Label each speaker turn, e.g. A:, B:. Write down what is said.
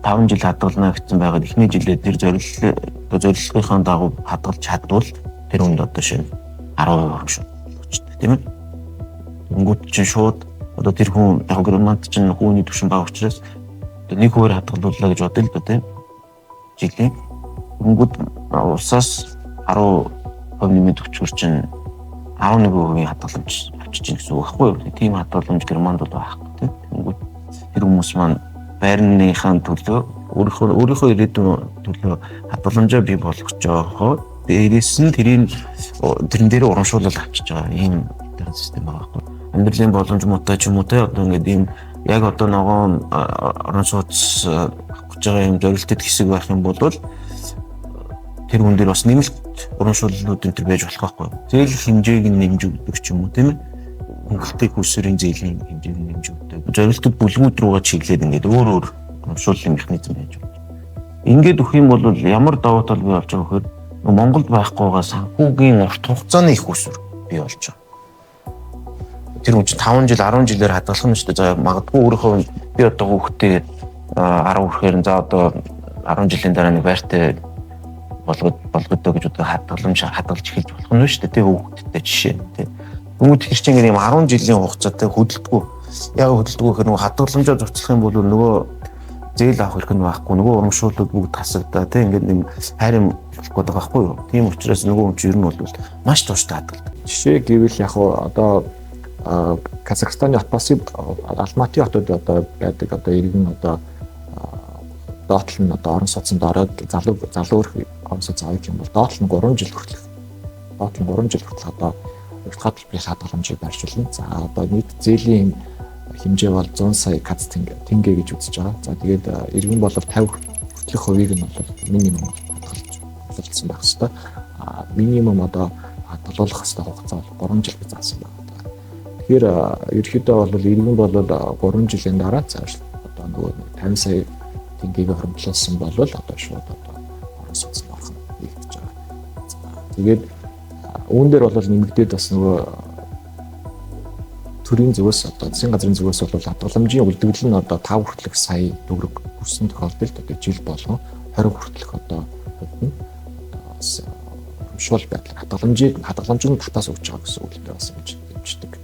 A: 5 жил хадгална гэсэн байгаад эхний жилээ тэр зорилгынхаа дагуу хадгалж чадвал тэр хүнд одоо шинэ 10% урамшуул өгчдөг, тийм ээ. Тэнгүүт чинь шууд одоо тэр хүн яг Германд чинь хүүний түвшин бага учраас одоо 1% хадгалууллаа гэж бодъё л доо, тийм. Жилийн. Тэнгүүт улсаас 10% нэмээд өгчхөр чинь 11% хадгаламж авчиж гин гэсэн үг байхгүй юу? Тийм хадгаламж Германд бол байхгүй, тийм. Тэнгүүт тэр хүмүүс маань байрныхаа төлөө өөрийнхөө ирээдүйн төлөө хадгаламжаа бий болгож байгаа. Дээрээс нь тэрэн дээр урамшуулал авчиж байгаа ийм систем байгаа байхгүй. Амьдралын боломж муутай ч юм уу те, одоо ингээд ийм яг одоо ногоон орон сууц авах гэж байгаа юм зорилттой хэсэг байх юм бол тэр хүн дээр бас нэмэлт урамшууллууд энэ төр байж болох байхгүй. Зээл хэмжээг нь нэмж өгдөг ч юм уу, тийм ээ. Хөнгөлөлтийн хүсвэрийн зээлийн хэмжээг нь нэмж өгдөг. Зорилтод бүлгүүд рүүгээ чиглээд ингээд өөр өөр урамшууллын механизм байж байна. Ингээд өгөх юм бол ямар давуу тал бий болж байгаа гэхээр Монголд байхгүйгаа санхүүгийн урт хугацааны их усвэр бий болж байгаа. Тэр хүн чинь 5 жил, 10 жилээр хадгалах нь шүү дээ. За, магадгүй өөрийнхөө би одоо хүүхдээ 10 хүрэхээр за одоо 10 жилийн дараа нэг байртай болгодоо гэж одоо хадгаламж хадгалж эхэлж болох нь шүү дээ. Тэ, хүүхдтэй жишээ тий. Хүмүүст тэр чинь ингээд юм 10 жилийн хугацаатай хөдөлдөггүй. Яг хөдөлдөггүй гэхээр нөгөө хадгаламжаа зурцлах юм бол нөгөө зээл авах эрх нь байхгүй, нөгөө урамшууллууд бүгд хасагдаа тий, ингээд нэг хайр юм болох гээд байгаа байхгүй юу. Тийм учраас нөгөө хүн чинь ер нь бол маш тууштай хадгалдаг.
B: Жишээ гэвэл яг одоо Казахстаны Отбасы, Алматы хотод одоо байдаг одоо иргэн одоо доотлол нь одоо орон сууцнд ороод залуу орон сууц авах юм бол доотлол нь 3 жил хүртэлх доотлол нь 3 жил хүртэлх одоо уртгаа төлбөрийн хадгаламжийг байршуулна. За, одоо нийт зээлийн хэмжээ бол 100 сая каз тенге гэж үзэж байгаа. За, тэгээд иргэн бол 50 хүртэлх хувийг нь бол минимум хадгалж хадгалсан байх хэвээр. А минимум одоо хадгалуулах хэвээр хугацаа бол 3 жил гэж заасан байна. Тэгэхээр ерөнхийдөө бол иргэн бол 3 жилийн дараа зааш одоо нөгөө 50 сая тенгийг хоримтлуулсан бол одоо шууд одоо орон сууцнд орох нь нэгдэж байгаа. Тэгээд үүн дээр бол нэмэгдээд бас нөгөө төрийн зүгээс, одоо засгийн газрын зүгээс бол хадгаламжийн үлдэгдэл нь одоо 5 хүртэлх сая төгрөг хүрсэн тохиолдолд одоо жил болгон 20 хүртэлх одоо хувьд нь одоо бас урамшуул байдлаар хадгаламжийг хадгаламж нь татаас өгч байгаа гэсэн үг л дээ, бас ингэж дэмждэг.